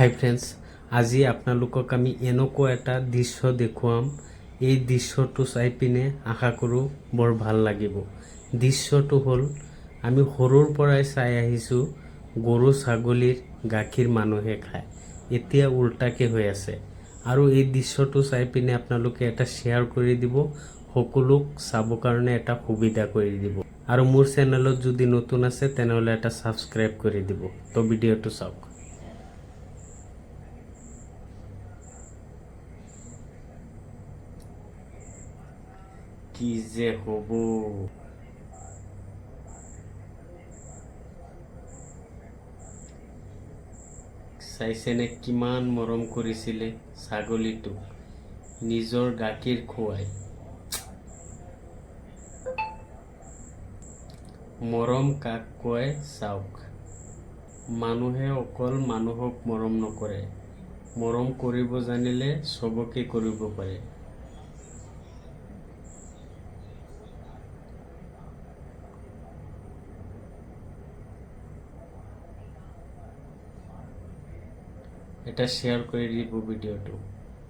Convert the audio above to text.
হাই friends, আজি আপোনালোকক আমি এনেকুৱা এটা দৃশ্য দেখুৱাম। এই দৃশ্যটো চাই পিনে আশা কৰোঁ বৰ ভাল লাগিব। দৃশ্যটো হ'ল, আমি সৰুৰ পৰাই চাই আহিছোঁ, গৰু ছাগলীৰ গাখীৰ মানুহে খায়। এতিয়া উল্টাকে হৈ আছে। আৰু এই দৃশ্যটো চাই পিনে আপোনালোকে এটা শ্বেয়াৰ কৰি দিব, সকলোক চাব কাৰণে এটা সুবিধা কৰি দিব আৰু মোৰ চেনেলত যদি নতুন আছে, তেনেহ'লে এটা ছাবস্ক্ৰাইব কৰি দিব। তো ভিডিঅ'টো চাওক। কি যে হ'ব! চাইছেনে, কিমান মৰম কৰিছিলে ছাগলীটোক নিজৰ গাখীৰ খুৱাই? মৰম কাক কয় চাওক। মানুহে অকল মানুহক মৰম নকৰে, মৰম কৰিব জানিলে চবকে কৰিব পাৰে। এটা শ্বেয়াৰ কৰি দিব ভিডিঅ'টো।